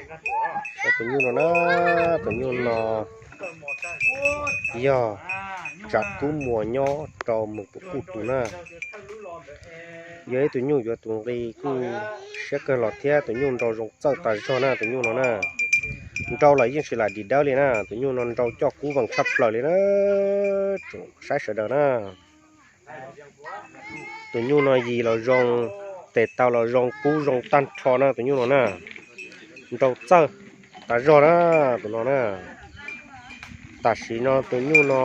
Saib tus nyuj no na, tus nyuj no yog tsav kub muas nyob rau mus pum kuj tus na. Yog ib tug nyuj yuav tus nqi kuj siab kawg los thiab, tus nyuj nrau zoo txawj tas zog na, tus nyuj no na. Nrau lawm yeej tsis lam dim dawb li na, tus nyuj no nrau coj kub vees tshaj plaws li na. Tsoom saib sawv daws na. Tus nyuj no yim los zoo, tes taw los zoo, kub zoo tag nrho na tus nyuj no na. Nrau txawj tas zog na tus no na. Tam sim no tus nyuj no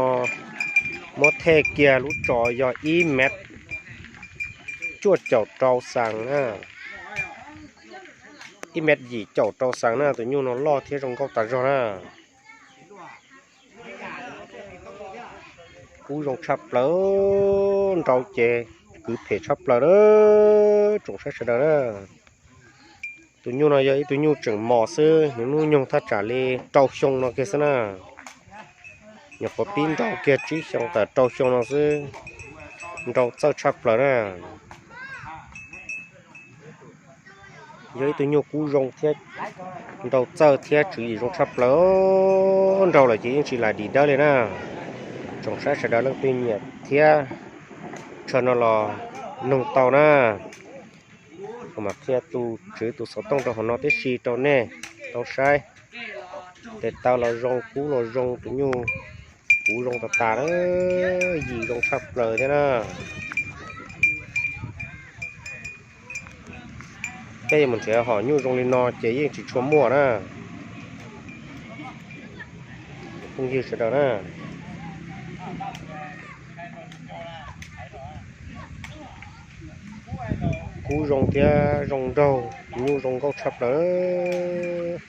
muab thej kiag lub tso yog ib mev cuaj caum rau xees na. Ib mev yim caum rau xees na, tus nyuj no loj thiab zoo nkauj tas zog na. Kub zoo tshaj plaws, nrau ces kwv phem tshaj plaws na. Tsoom saib sawv daws na. Tus nyuj no yog ib tug nyuj tseem mos xwb, nws hnub nyoog thaj tsam li rau xyoo no kiag xwb na. Nyuam qhuav pib nrau kiag tsib xyoo tawm rau xyoo no xwb, nrau txawj tshaj plaws na. Yog ib tug nyuj kub zoo thiab, nrau txawj thiab tswv yim zoo tshaj plaws. Nrau lawm ces yeej tsis lam dim dawb li na. Tsoom saib sawv daws leej twg nyiam thiab tsho no los nug tau na. Kuv mam qhia tus tswv tus xov tooj rau hauv no tib si rau nej tau saib. Tes taw los zoo, kub los zoo, tus nyuj kuv zoo tas tas na, yim zoo tshaj plaws thiab na. Thiab yuav mus nrhiav hom nyuj zoo li no ces yeej tsis tshua muaj na. Phooj ywg sawv daws na, kub zoo thiab zoo nraug, nyuj zoo nkauj tshaj plaws,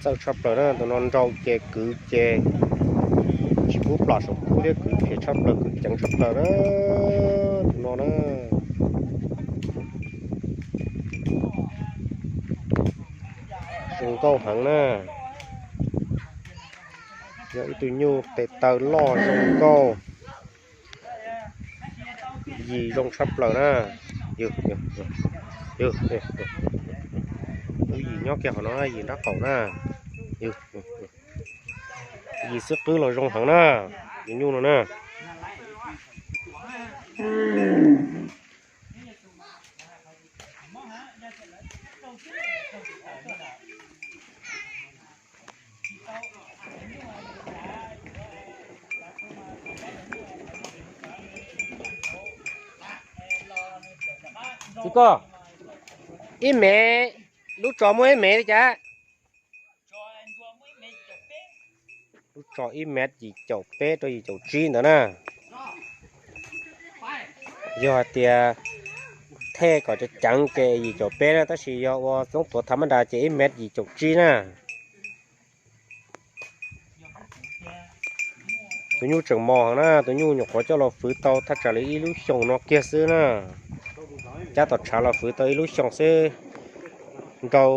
txawj tshaj plaws na. Tus no nrau ces kwv ces tsis pub plom saum kub thiab, kwv phem tshaj plaws, kwv ceev tshaj plaws na. Tus no na zoo nkauj heev na. Yog ib tug nyuj tes taw loj zoo nkauj, yim zoo tshaj plaws na. Lub yim nyob kiag qhov no, yim nrab qaum na. Yim xwb qwb los zoo heev na, tus nyuj no na. Txiv ko, ib mev, lub tsov muaj ib mev li cas? Lub tsov ib mev yim caum peb rau yim caum tsib ntawd na. Yog hais tias thej kom ceev ceev ces yim caum peb na, tab sis yog ua txoob tuav thav mab das ces ib mev yim caum tsib na. Tus nyuj tseem mos heev na, tus nyuj nyuam qhuav coj los fwv tau thaj tsam li ib lub xyoos no kiag xwb na. Cab tom tshav los fwv tau ib lub xyoos xwb. Nrau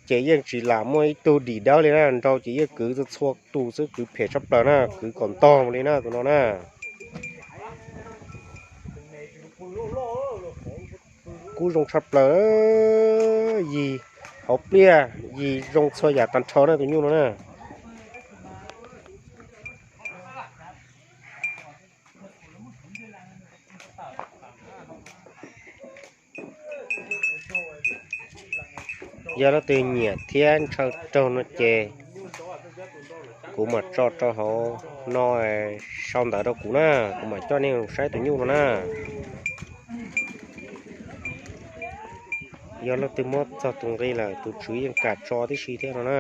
ces yeej tsis lam muaj ib tug dim dawb li na, nrau ces yeej kwv txhua tus xwb, kwv phem tshaj plaws na, kwv kom ntog li na tus no na. Kub zoo tshaj plaws, yig hauv pliaj, yig zoo txhua yam tag nrho na tus nyuj no na. Yog leej twg nyiam thiab ntshaw raug no ces kuv mam tso rau hauv no, sau ntawv rau kuv na, kuv mam coj nej saib tus nyuj no na. Yog leej twg muab txog tus nqi lawm tus tswv yeej kam tso tib si thiab no na.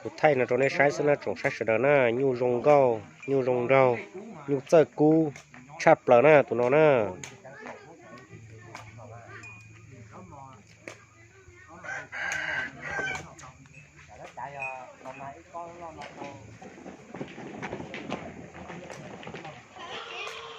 Kuv thaij no rau nej saib xwb na tsoom saib sawv daws na, nyuj zoo nkauj, nyuj zoo nraug, nyuj txawj kub tshaj plaws na tus no na.